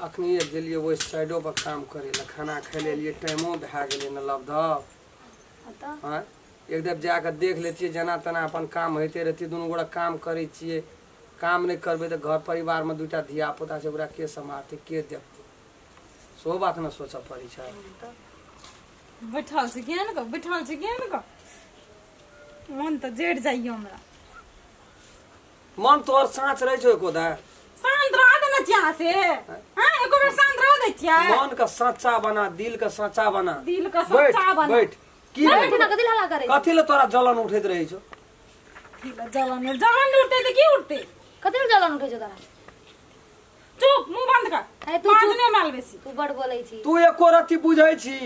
अखनिए गेलियै ओहि साइडो पर काम करै लए, खाना खाइ लए एलियै, टाइमो भए गेलै ने लबधब। आँय, एक दफ जा कऽ देख लै छियै, जेना तेना अपन काम होइते रहतै। दुनू गोटा काम करै छियै, काम नहि करबै तऽ घर परिवारमे दूटा धिया पुता छै, ओकरा के सम्हारतै, के देखतै, सेहो बात ने सोचऽ पड़ै छै। बैठल छी केहन कऽ, बैठल छी केहन कऽ, मन तऽ जरि जाइए हमरा। मन तोहर साँच रहै छौ एको दा? शांत रह देने छियै अहाँ से? हाँ, एको बेर शांत रह दै छियै? मन के साँचा बना, दिल के साँचा बना। दिल के बैठ साँचा बना। बैठ, की बैठ भेल? ना, कथी हल्ला करै? कथी ले तोरा जलन उठैत रहै छौ? जलन जलन उठते तऽ की उठते? कथी ले जलन उठै छौ तोरा? चुप, मुंह बंद कर। अरे तू चुप। बाजने माल बेसी। तू बड़ बोलै छी। तू एको रत्ती बुझै छी?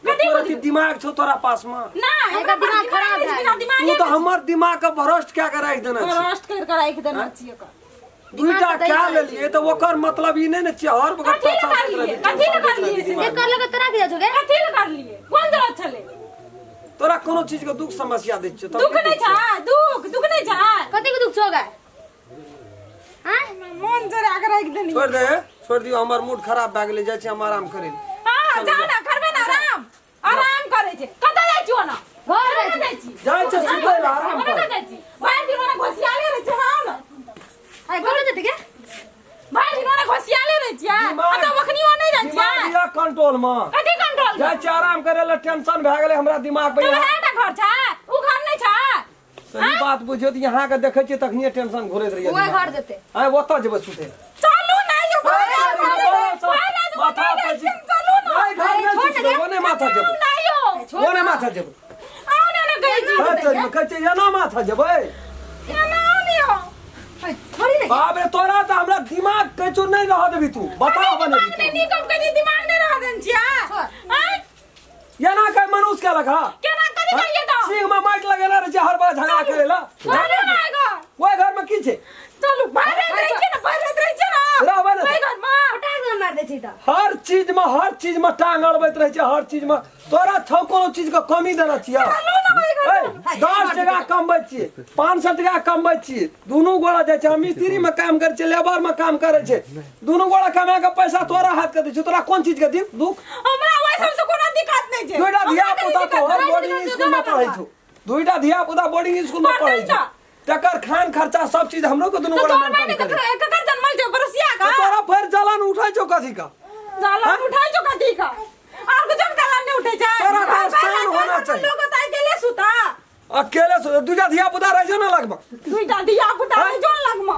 कथी? एको रत्ती दिमाग छौ तोरा पास में? ना, एकर दिमाग खराब नहि, भए बिना गेल। दिमागे तू तऽ हमर दिमाग के भ्रष्ट कए के राखि देने छी। भ्रष्ट कर के राखि देने छी एकर। दुईटा दिमाग के कए दही। लेलियै तऽ ओकर मतलब ई नहि ने छियै हर वक्त कथी लए टर्चर दैत करलियै? रहबी, कथी लए टेंशन दैत करलियै रहबी से? दिमाग जे मे। कर लगे तोरा की जाइ छौ गे? कथी लए करलियै? कोन जरूरत छलै? तोरा कोनो चीज के दुख समस्या दै छियौ तब दुख की दै नहि छियौ? छै दुख, दुख नहि छै। कथी के दुख छौ गे? आँय? मन जरा के राखि देनी। छोड़ि दे, छोड़ि दियौ, हमर मूड खराब भए गेलै, जाइ छी हम आराम करै लए। हां, जा ना, करबे ना आराम। आराम करै छै। कतऽ जाइ छी ओना? घर जाइ कतऽ छी। जाइ छी? जाइ छै सुतै लए, आराम ओना करै। कतऽ जाइ छी? भरि दिन ओना घोसियाले रहै छै, आउ ने। आँय, कतऽ जेतै गे? भरि दिन ओना घोसियाले रहै छियै। दिमाग- आ तब अखनियो नहि जाइ दिमाग छियै। यऽ कंट्रोल मे? कथी कंट्रोल? जाइ छी आराम करै लए, टेंशन भए गेलै हमरा दिमाग पर। तऽ यहाँ वएह टा घर छै, उ घर नहि छै? सही बात बुझियौ तऽ यहाँ के देखै छियै तखनिये टेंशन घुरैत रहैया ओए दिमाग। घर जेतै। आँय, ओतऽ जेबै सुतै लए। चलू ने यौ, भरि राति भरि राति माथा उठै पर छी, चलू ने। नहि, घर नहि छोड़ ने सुतबै, गे। ओने माथा जेबै। नहि यौ। ओने माथा जेबै। आउ ने ने कहै छी। हँ, चलि, कहै छियै एना माथा जेबै। एना आउ ने यौ। छोड़ी ने। बाप रे, तोरा तऽ हमरा दिमाग कैचो नहि रहऽ देबही तू, बता बनेबही दिमाग नहि तू। नीक, हम कहै छी दिमाग नहि रहऽ देने छियै। आँय? एना कहि मनुष्य केलक हँ? केना कथी करियै तऽ? सिंह में माटि लगेने रहै छै हर बार झगड़ा करे ला। चलू ने एहि घर। ओहि घर में की छै? चलू, भरि राति रहै छियै ने, भरि राति रहै छियै ने। रहबै ने। ओहि घरमे। पटाक दे मार दै छी तऽ। हर चीज में टांग अड़बैत रहै छै हर चीज में। तोरा छौ कोनो चीज के कमी देने छियै? चलू ने ओहि घर। ए, 10 टका कमबै छियै, 500 टका कमबै छियै, दुनू गोड़ा जाइ छै। हम मिस्त्री में काम करै छियै, लेबर में काम करै छै, दुनू गोड़ा कमा के पैसा तोरा हाथ के दै छियौ। तोरा कोन चीज के दिक दुख? हमरा ओहि सबसँ कोनो दिक्कत नहि छै। दुईटा धिया हमरा पुता कनी दिक्कत तोहर नहि। बोर्डिंग स्कूल में पढ़ै छौ, दुईटा धिया पुता बोर्डिंग स्कूल में पढ़ै छौ, तकर खान खर्चा सब चीज हमरो के दुनू तऽ गोड़ा तोहर माय मेंटेन नहि करै। ककर ककर जनमल छै पड़ोसिया का? तोरा फेर जलन उठै छौ कथी का? जलन उठै छौ कथी का? आर कुछो के जलन नहि उठै छै। तोरा तऽ भरि शान राति होना भरि चाही। लोक तऽ अकेले सुता। अकेले दुईटा धिया पुता रहै छौ ने लगमे? दुईटा धिया पुता रहै छौ ने लगमे।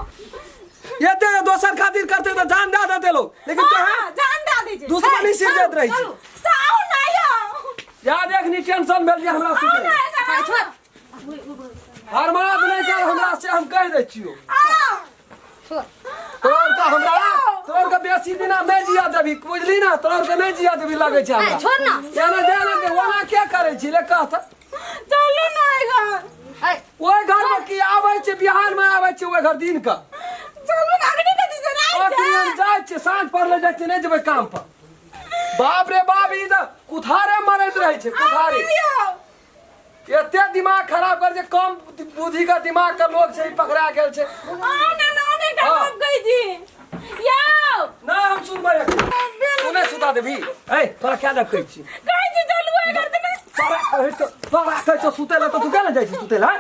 एते दोसर खातिर करते तऽ जान दए देते लोग, लेकिन हाँ, तोहे जान दए दै छै। दुश्मनी सिरजैत रहै छै। चलू, आउ ने यौ। या देखनी, टेंशन भेल जे हमरा आउ सुतै। ने एकर, आउ ने। हरमाद नहि कर हमरा से, हम कहि दै छियौ। आउ। छोड़। तोर के हमरा, तोर के बेसी दिना नहि जिया देबी, बुझली ना? तोर के नहि जिया देबी लगै छै हमरा। ए, छोड़ ना। एना जाना के ओना के करै छी ले कह तऽ। चलू ने ओहि घर। ए, ओहि घर में की आबै छै? बिहार में आबै छै ओहि घर दिन के। चलू ने, अखनी कथी से राति अखनी हम छै। जाइ छियै, साँझ पड़ले जाइ छियै, नहि जेबै काम पर। बाप रे बाप, ई तऽ कुथारे मरैत रहै छै, कुथारे। आउ ने यौ। एते दिमाग खराब कर जे कम बुद्धि के दिमाग के लोग छै ई पकड़ा गेल छै। आउ ने, ने, ने, एकटा हाँ। गप कहै छी यौ। ना, हम सुनबै अखनी। तू नहि सुता देबही। ए, तोरा क्या देख कहै छी? कहै छी चलू ओहि घर तऽ नहि। तोरा कहै छौ, तोरा कहै छौ सुतै लए तऽ तू केना जाइ छी सुतै लए?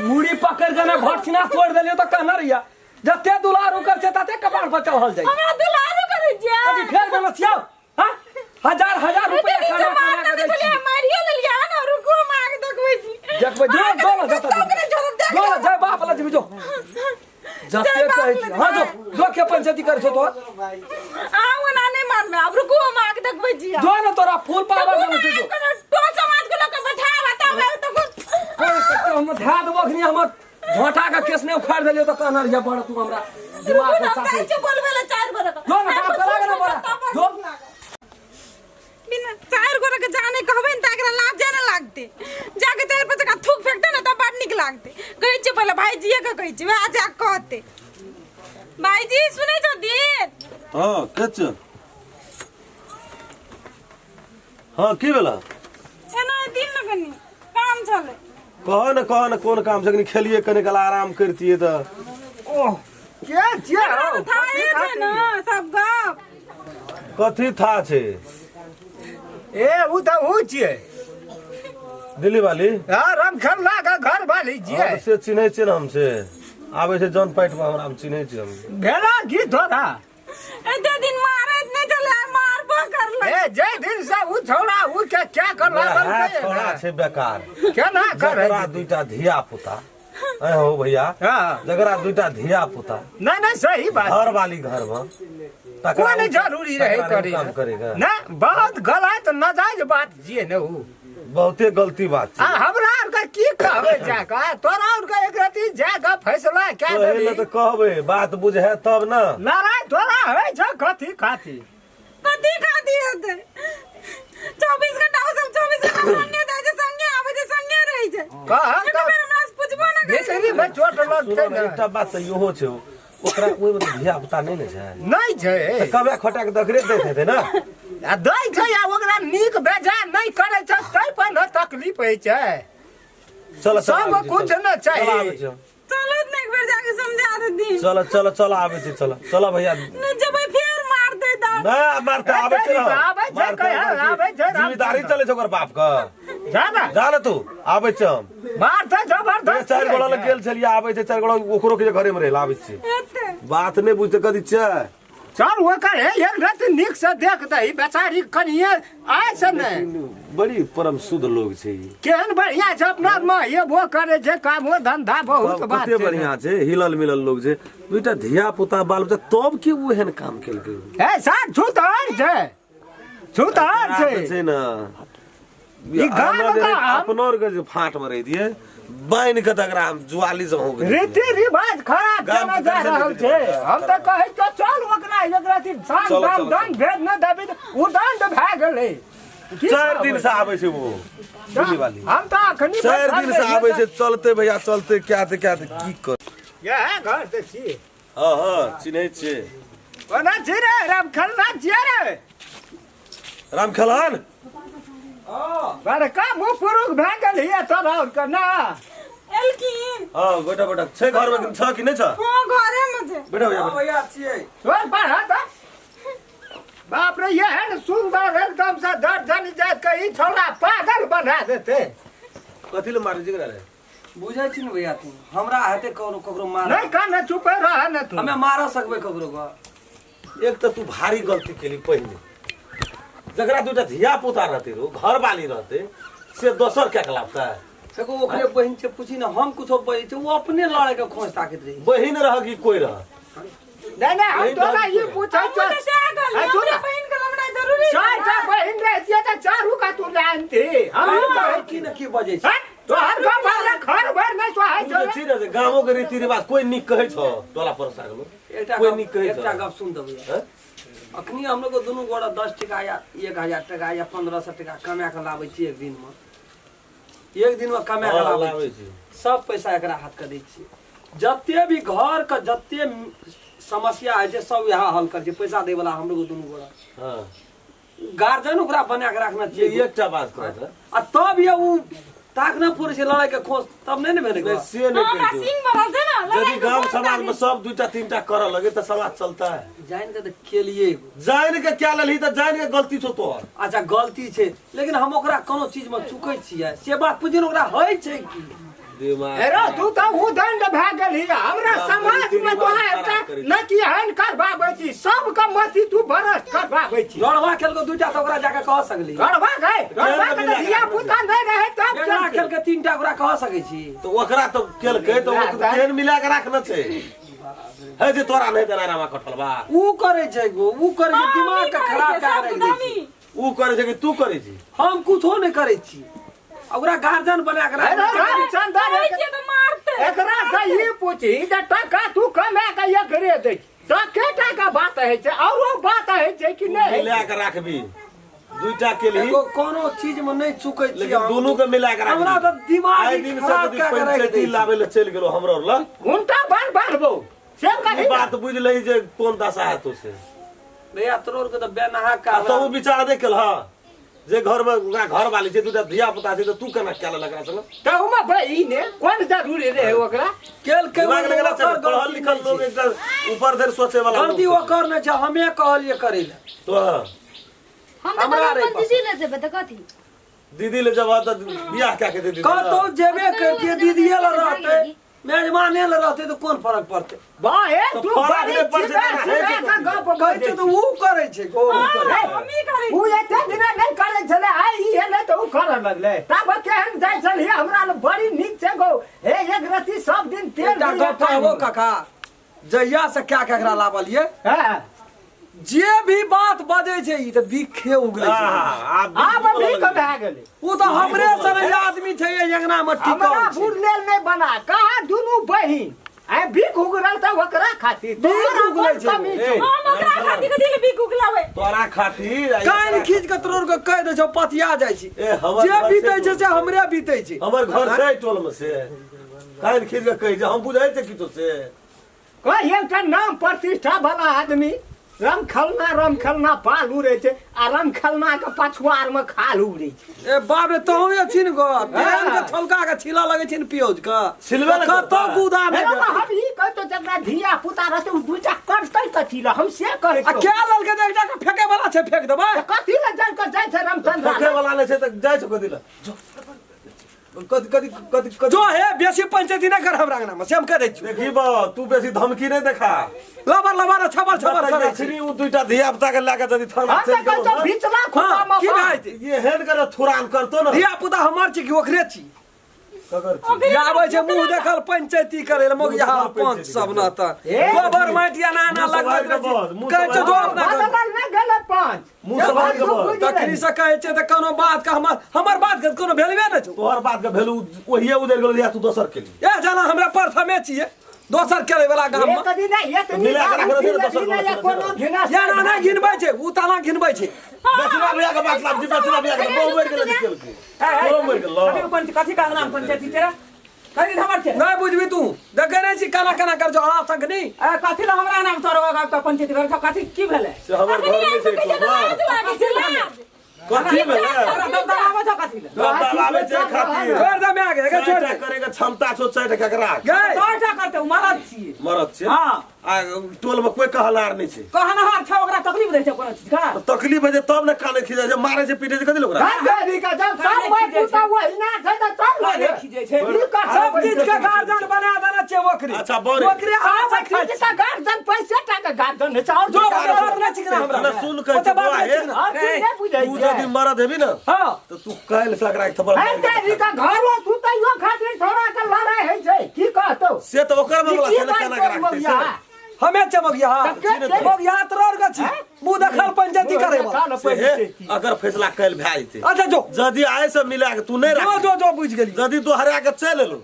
मुड़ी पकड़ के ने भटसिना तोड़ि देलियौ तऽ कहने रहिया जते दुलारू कर छै तते कपार पर चढ़ल जाइ छै। हमरा दुलारू करै छियै? कथी फेर देने छियौ? हाँ? हजार हजार रुपया एते खाना नीचे खाना मारने के दै छलियै, छी। मारियो लेलियै ने, रुकू हम आगे देखबै छी। देखबै, जो अहाँके जो ना देखबै, जतऽ चौक नहि छोड़ब, देख जो ना, लेब। जय बाप लग जेबी जो। जते जय बाप कहै छी। लग हाँ, जो जेबै। जो के पंचायती करै छौ तोहर। आउ एना नहि मारबै, आब रुकू हम आगे देखबै छी। जो ना, तोरा फूल पावर देखू देने ने, छौ जो। कोनो टोल समाज के लोक के बैठाब आ तब आउ तब। कोई कते हम ध्यान देबो अखनी, हमर झोंटा के केस नहि उखाड़ देलियौ तऽ कहना रहिया बड़ तू हमरा दिमाग रुकू के ने, हम साफ जाइ छी बोलबै लए चारि गोरे के। जो ना, बाप करा के ना बोला। जो। बिना चारि गोरे के जाने कहबै ने तऽ एकरा लाजे ने लागतै। जाके चारि पाँच का थूक फेकतै ने तऽ बड़ नीक लागतै। कहै छियै पहिले भाईजीए के कहै छियै, वएह जाके कहतै। भाईजी सुनै छथिन? हँ, के छियै? हँ, की भेला? एना दिन ने कनी काम छलै। कह ने, कह ने, कोन काम छै? कनि खेलिए, कनि काल आराम करतियै तऽ। ओह, के छियै हौ? थाहे छै ने सब गप। कथी था छै? ए उ तऽ उ छियै। दिल्ली वाली? हाँ, रामखेलना के घर वाली छियै। हाँ, से चिन्है छियै ने हम, से आबै छै जन पैठ में हमरा, हम चिन्है छियै हम। भेला की तोरा? एते दिन मारैत नहि छलै, आइ मारबो करलै। ए जे दिन से उ छौड़ा उ के क्या कर लागल वएह छै छौड़ा ने? छै बेकार। केना करे? जकरा दुईटा धिया पुता, ऐ हो भैया, हाँ। जकरा दुईटा धिया पुता, नहीं नहीं सही बात, घर वाली घर में, तकरा कोन जरूरी रहे तकरा करे काम करेगा ना, बहुत गलत नाजायज बात जिए ने उ। बहुते गलती बात आ छै। हमरा आर के की कहबै जाके, तोरा आर के एक रति जाके फैसला क्या तोहे देबी? लए तऽ कहबै, बात बुझे तब ने। लड़ाई तोरा होइ छौ कथी खातिर? कथी खातिर हेतै? 24 घंटा ओ सब 24 घंटा संगे जाइ छै, संगे आबै छै, संगे रहै छै। कह एक तऽ बेर हमरा से पुछबो ने करै छै। भीतरी में चोट लगतै सुनो ने, ने। एकटा बात तऽ इहो छै, ओकरा ओहिमे तऽ धिया पुता नहि ने छै। नहि छै। तऽ कबे खोटा के देखरे दैत हेतै ने। आ दै छै आ ओकरा नीक बेजा नहि करै छै ताहि पर ने तकलीफ होइ छै। चल, चल, सब आबै छी, कुछ चल। ने चाही। चल, आबै छी हम। चलू ने एक बेर जाके समझा देथिन। चल चल चल, आबै छी, चल चल भैया। नहि जेबै फेर मार दे दर। नहि मारते, आबै छै ने। आबै छै, मारतै, कहिया मारतै। आबै छै, राम जिम्मेदारी चलै छै ओकर बाप के। जा ने। जा ने तू, आबै छै हम। मारतै जबरदस्त। चारि गोड़ा लग गेल छलियै, आबै छै चारि गोड़ा, ओकरो के जे घरे मे रहै आबै छी। एते बात नहि बुझते कथी छै। चल ओकर हे एक राति नीक से देख दही बेचारी कनिए आय से ने। बड़ी परम शुद्ध लोग छै ई। केहन बढ़िया छै अपना मे एबो करे छै कामो धंधा बहुत तब बात कते छै। बढ़िया छै, हिलल मिलल लोग छै, दुईटा धिया पुता बाल बच्चा, तब के ओ एहन काम केलकै? ए सार छूतहर छै, छूतहर छै। छै ने ई गाम हमरा जे का हम- अपनो आर के जे फाट में रह दिए बान्हि के तकरा हम जुआली से होके रीति रिवाज खराब गाम केना के जा दर्शन रहल रीति छै। रिवाज हम तऽ कहै छियौ चल ओकरा एक राति सान चलो, दाम चलो, दंड भेज न देबी तऽ ओ दंड भए गेलै। की 4 दिन कहबै? से आबै छै वो दिल्ली वाली। हम तऽ अखनी 4 दिन से आबै छै। चलते भैया चलते, क्या ते क्या ते की कर। इएह घर तऽ छी। हाँ हाँ चिन्है छियै। कोना छी रे राम खेलना छियै रे? राम खेलन बड़का मुँह पुरुख भए गेल हिया तोरा आओर के ना। एलखिन? हाँ बेटा, बेटा छै घर में छ कि नहि छ? हाँ घरे में छै। बेटा भैया, हाँ बेटा। भैया छियै। चल पढ़ा तऽ बाप रे, एहन सुंदर एकदम से दर्जन जात के ई छौड़ा पागल बना देते। कथी ले मारै छै रे? बुझै छी ने भैया तू, हमरा हेतै ककरो ककरो मार नहीं काने चुपे रह ने तू। हमे मार सकबै ककरो के? एक तऽ तू भारी गलती केली पहिने, जकरा दूटा धिया पुता रहते रो, घर वाली रहते, से दोसर क्या लापता है? देखो ओकरे बहिन छै, पूछी ने, हम कुछो बजै छै ओ अपने लड़े के खोज ताकैत रही। बहिन रह कि कोई रह? नहीं नहीं हम बहिन तोरा रहती ई है। पूछै हम छौ। तऽ सएह कहलियै, आ, सुन। हमरे बहिन के लड़नाइ जरूरी छै। चारिटा बहिन रहतियै तऽ चारू का तू लानती। हम ई कहै की ने की बजै छै। हट, तोहर गप हमरा घर भर नहि सोहाइ तू छौ। जे छी ने जे गामो के रीति रिवाज कोई नीक कहै छौ टोला पड़ोसा के लोग? एकटा कोई गप नीक कहै एकटा छौ? गप सुन दे भैया। हैं? अखनी हम लोग दुनू गोरा 10 टका या 1000 टका या 1500 टका कमा के लाबै छियै एक दिन में, एक दिन में कमा के हाँ, लाबै लाबै छियै। छी। सब पैसा एकरा हाथ के दै छियै। जते भी घर के जते समस्या होइ छै सब यहाँ हल करै छै, पैसा दै वाला हम लोग दुनू गोरा। हाँ। गार्जियन ओकरा बना के रखना ये चाहिए। एकटा बात कहत है। आ तब ये उ ताक ना पूरे छै लड़ाई के खोज, तब नहीं ने भेलै नहीं, गप। से नहीं हाँ, हमरा कहै छौ। सिंह बनल छै ने, लड़ाई यदि के गांव खोज समाज में ताकैत। सब दुईटा तीनटा करऽ लगे तऽ समाज चलता है। जानि के तऽ केलिए एगो। जानि के क्या लेलही तऽ जानि के गलती छौ तोहर। अच्छा गलती छै, लेकिन हम ओकरा कोनो चीज में चुकै छियै से बात बुझी ने, ओकरा होइ छै की? दिमाग हेरो तू तऽ उ दंड भए गेलही। हमरा गाम समाज के में रीति तोरा रिवाज एकटा खराब करै छै। न कि एहन करबाबै छी, सबके मति तू बरस करबाबै छी। लड़वा खेलको दुईटा तऽ ओकरा जाके कह सकली। गड़बा गए, गड़बा के तऽ धिया पुता नहि रहै तब बेना चलतै। खेलके तीनटा ओकरा कह सकै छी। तऽ ओकरा तऽ केलकै तऽ ओकरा केहन मिला के राखने छै है जे तोरा नहि देना रामा कटलबा। उ करै छै गो, उ करै छै, हाँ, दिमाग हमही के करै खराब छियै, कए सब राखि दै छै। हमही। उ करै छै कि तू करै छी? हम कुछो नहि करै छी, ओकरा गार्जियन बना के हेरो राखने छै। रामचंद्र कहै छियै तऽ मारतै। एकरा से ई पूछी जे टका तू कमा के एकरे दै छी, टके टाका बात होइ छै औरो बात होइ छै कि नहि होइ मिला छै? के राखबी दुईटा केलही। एगो कोनो चीज में नहीं चुकै छी लेकिन हम। दुनू के मिला के राखबी। हमरा तऽ दिमाग आइ दिन से खराब यदि कए के राखि पंचायती दै छै। लाबै लए चलि गेलो हमरो आर लग, उनटा बाल बांधबौ से कही ई बात बुझि लही जे कोन दशा हेतौ से। भैया तोरो के तऽ बेनहा आ का तऽ ओ विचार नहि केलह? जे घर में ओकरा घर वाली छै दूटा धिया पुता छै तऽ तू केना कए लेलक एकरा संग तऽ ओमे बहिन ने कोन जरूरी रहै ओकरा केल के दिमाग लगेला छै ओकर पढ़ल गलती लिखल नहि लोग छै। एकटा ऊपर धरि सोचे वाला गलती ओकर नहि छै हमे कहलियै करै लए तो हम तऽ हमरा कहलियै रे अपन दीदी ले जेबै तऽ कथी दीदी ले जब तऽ बियाह कए के दे दीदी कतौ जेबे करतियै दीदीए लए रहतै मेजबाने लए रहतै तऽ कोन फरक पड़तै वाह हे तऽ तू फरक बड़ी नहि पड़ै छै, चिबे तेना होइ चिबे छै के गप कहै छै तऽ उ करै छै गो हमही करै उ एते दिना नहि करै छलै आइ ई एलै तऽ उ करऽ लगलै तब केहन जाइ छलियै हमरा लग बड़ी नीक छै गो हे एक रत्ती सब दिन तेल एकटा दिअ गप कहबो काका जहिया से क्या केकरा लाबलियै हँ जे भी बात बजै छै ई तऽ बिखे उगलै छै आब आब भीख भए गेलै ओ तऽ हमरे सन आदमी छै एहि अंगना मे टिकल हमरा छै बुढ़ लेल नहि बना कहाँ दुनू बहिन आइ भीख उगरल तऽ ओकरा खातिर भीख तोहर उगलै अपन छै कमी ए, छौ। हम ओकरा खातिर कथी ले भीख उगलाबै तोरा खातिर कान खींच के तोड़ के कहि दै छौ पतिया जाइ छी ए, हमर जे घर बीतै छै छै से हमरे बीतै छै हमर घर छै टोल में से कान खींच के कहि जे हम बुझै छै किछो से कहि एकटा नाम प्रतिष्ठा वाला आदमी रम खलना रम खलना पाल उड़ै छै आ रम खलना के पछुआर में खाल उड़ै छै ए बाप रे तोहू छी ने गो तेहन के छौलका के छिला लगै छै ने पियौज के छिलबे ने कतौ करतै। गुदा नहि हे बाबा, भेटै। हम ई कहतो जकरा धिया पुता रहतै ओ दूटा करतै कथी लए हम से कहै आ छियौ। क्या ललके तऽ एकटा के फेके वाला छै फेक देबै तऽ कथी लए जाइ के जाइ छै रामचंद्र फेके वाला नहि छै तऽ जाइ छौ कथी लए जो कथी कथी कथी कथी जो हे बेसी पंचायती नहि कर हमरा अंगना में से हम कह दै छी देखी बा तू बेसी धमकी नहि देखा लबर लबर छबर छबर करै छी अखनी उ दुईटा धिया पुता के लए के यदि थाना हम चलि तऽ कहै गेलौ छियौ ने, बिचला खुदा हाँ मे की बाँध। भए जेतै ये हेन करे थुरान करतो ने धिया पुता हमर छी कि ओकरे छी ककर छी? आबै छै मुंह देखल पंचायती करे ले मोग यहाँ पंच सब न त ए, गोबर माटि एना एना मुँह लगबैत सम्हारि रहै के बज, छै मुँह कहै छै सम्हारि जो अपना घर। बदलल नहि गेलै पाँच मुँह सम्हारि के बज। तखनी से कहै छै तऽ कोनो बात के हमर हमर बात के कोनो भेलबे नहि छौ तोहर बात के भेलू ओहिये उजड़ गेलो या तू दोसर के लिए ए जाना हमरा प्रथमे छियै दोसर खेले वाला गाम में एक दिन एक मिला के राखने छै ने दोसर गोला, कोनो घिना एना नहि घिनबै छै ओ ताला घिनबै छै बेचना भैया के बात लाभ जी बेचना भैया के बहु मरि गेलै खेल के बहु मरि गेल कथी कोन कथी का नाम पंचायती तेरा कथी हमर छै नहि बुझबी तू देखे नहि छी केना केना कर जो हरा संगनी ए कथी ला हमरा नाम तोर का पंचायती घर कथी की भेलै से हमर घर नहि छै अखनी लाज लागै छै लाज कथी भेलै तोरा दबदबाबै छौ कथी ला दबदबाबै छै खातिर छोड़ दे मैं आगे छोड़ चारिटा दे करे के क्षमता छौ चारिटा केकरा गए तोटा करते उ मरद छियै मरद छै हां आ टोल में कोई कहलार नहि छै कहनहार छौ ओकरा तकलीफ दै छै कोनो चीज का तकलीफ होइ छै तब ने काने खींचै छै मारै छै पीटे छै कथी लए ओकरा गाड़ी का जब सब भाई पुता वही ना छै तऽ चल काने खींचै छै ई कर सब चीज के गार्जियन बना देने छै ओकरे अच्छा, बड़े। ओकरे हाथ से खाइ चीज छै। का गार्जियन पैसे टाका गार्जियन है और जो बात नहि छिकना हमरा ना सुन कहै ओते छै बात बौआ नहि हे छिकना। और की नहि बुझै तू छै यदि मरद हेबी ने हाँ तऽ तू काल्हि से एकरा एक थप्पड़ है मारि के तेरी का घर वो सुतैयो खातिर थोड़ा के लड़ाई है छै की कहतो से तऽ ओकर मामला की छै ने बात केना के करू राखतै से यहाँ? हमे चमक यहाँ तब के छै? मग यहाँ तोर के छी मुंह देखल पंचायती करे वाला। से हे अगर फैसला काल्हि भए जेतै अच्छा जो यदि आइ से मिला के तू नहि जो राख जो जो बुझ गेली यदि दोहरा के चलि एलौ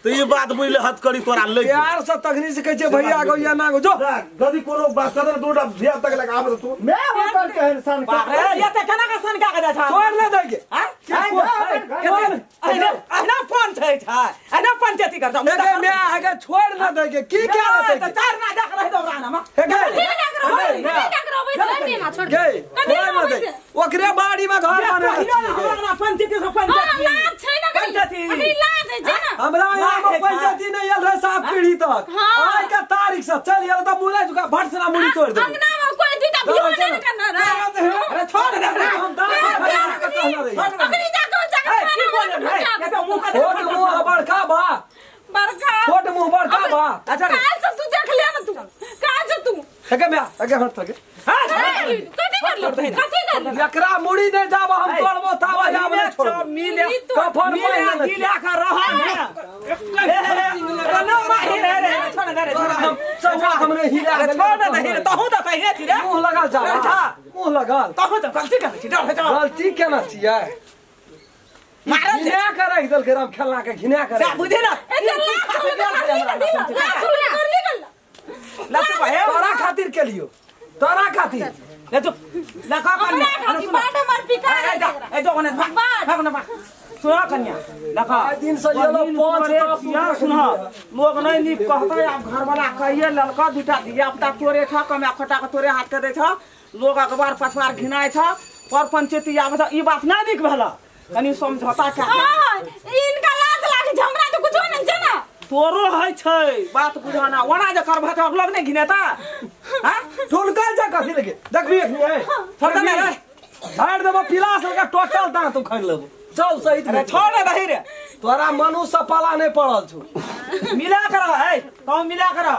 तऽ ई बात बुझि ले हथकड़ी तोरा लागि गेल। प्यार से तखनी से कहै छै भैया गो या ना गो जो यदि कोनो बात कर दूटा धिया तक लगा आबे तू मैं ओकर केहन सन बाप रे ये तऽ केना के सनका के जाइ छै तोड़ ले दैके आँय? के कोन अहिना अहिना फोन छै छै अहिना पंचायती करता हे गे मैं आगे छोड़ ना दैके की क्या रहतै तऽ चार ना जाक रहि दौ राना में हे गे कथी लगा के रहबै कथी लगा के रहबै से माँ छोड़ गे छोड़ ना दे ओकरे बाड़ी में घर बने हमरा ना पंचायती से हाँ पंचायती लाज छै ना कनी पंचायती। अखनी लाज है छै ना हमरा यहाँ में लाज है पंचायती नहीं आयल रहे सात पीढ़ी तक हाँ। आज के तारीख से चल आयल तऽ मुला चुका भट से ना मुड़ी तोड़ दे अंगना में कोई दुईटा भियो नहीं करना रहे अरे छोड़ दे रे हम दाम के कहना रही अखनी जाके जाके ए, की खाना बोले बना रे के ये तो मुंह का छोट मुंह बड़का बा बड़का छोट मुंह बड़का बा अच्छा रे काल से तू देख ले ना तू काल से तू हे गे म्या हे गे हट गे कथी कर लो कथी कर लो एकरा मुड़ी नहीं जाबा हम तोड़बो ताबा जाबो नहीं छोड़बो मिले कफन मिले पहिने ले जिला का रह ने ना रे रे रे छोड़ दे रे तोरा हम चौवा हमरे हिला अरे देले। छोड़ दे रे तहु तऽ तहिने छी रे मुंह लगल जा मुंह लगल तहु तऽ गलती करै छी डर है गलती केना छियै मारल छै घिना के राखि देलकै राम खेलना के घिना के से राखि बुझे ना ए लाज छोड़ दे लाज छोड़ कर ले गल लत भाई तोरा खातिर के लियो तोरा खातिर ले तो लका हमरा खातिर बाट मार पिका ए जा ए जो ओने भाग भाग ना भाग सुना कन्या लखा आइ दिन से येलो पाँच टा सुना सुना लोग नहीं नीक कहते आब घर वाला कहिए ललका दूटा धिया पुता तोरे छ कमा खटा के तोरे हाथ के दै छ लोग अखबार पछवार घिनाय छ पर पंचायती आबै छै ई बात नहि नीक भेल कनी समझौता कए हाँ, इनका लाज लागे छै हमरा तऽ कुछो नहि छै ने तोरो होइ छै बात बुझाना ओना जे करबह तऽ लोग नहि घिनेता हाँ ठुनकल छै कथी लगे देखबी एखनी ए छोड़ दे ने रे झाड़ि देबो पिलास लगा टोटल दांत उखाड़ि लेबो चल सही अरे छोड़ दे दही रे तोरा मनुष्य पाला नहि पड़ल छौ मिला कर है तो मिला कर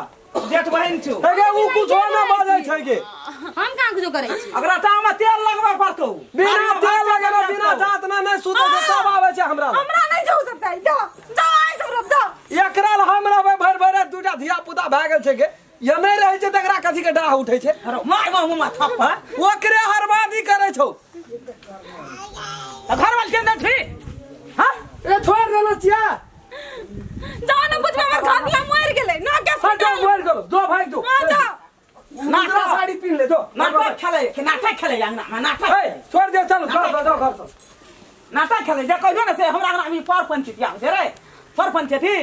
जेठ बहिन छु हे गे उ कुछो नहि बाजै छै गे हम कहाँ कुछो करै छी अगरा टामा तेल लगबै पड़तौ बिना तेल लगेने बिना दांत ना नहि सुतै छै तब आबै छै हमरा लग। हमरा नहि जाउ सब जाओ जाओ आइ सब रोप जाओ एकरा लग हम रहबै भरि भरि राति दूटा धिया पुता भए गेल छै गे या नहि रहै छै तकरा कथी के डाह उठै छै अरे मार मार मुँह थप्पा ओकरे हरबादी करै छौ घर वाले के अंदर छी हां ए छोड़ देने छियै जाओ ना बुझबे हमर घर वाला मर गेलै ना के हट जाओ मर गेलो जो भाग जो हां जाओ नाटा साड़ी पीन ले जो नाटक खेले के नाटक खेले अंगना में नाटक ए छोड़ दे चल घर जाओ घर चल नाटक खेले जे कहियो ने से हमरा अंगना में पर पंचायती आबै छै रे पर पंचायती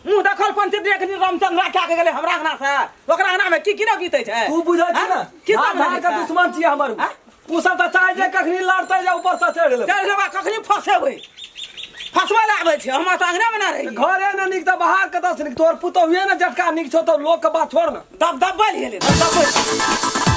मुंह देखल पंचायती एक दिन रामचंद्र क्या के गेलै हमरा अंगना से ओकरा अंगना में की की ने बीतै छै तू बुझै छी ना की सब धार के दुश्मन छियै हमर हाँ? उ सब तऽ चाहै छै कखनी लड़तै जे ऊपर से चढ़ि लेबै चढ़ लेबा कखनी फसेबै फसबै लए आबै छै हमरा तऽ अंगना में ना रही घरे ने नीक तऽ बाहर कतऽ से नीक तोहर पुतोहुए ने जटका नीक छौ तऽ लोक के बात छोड़ ना दब दबल गेलै दब दबल।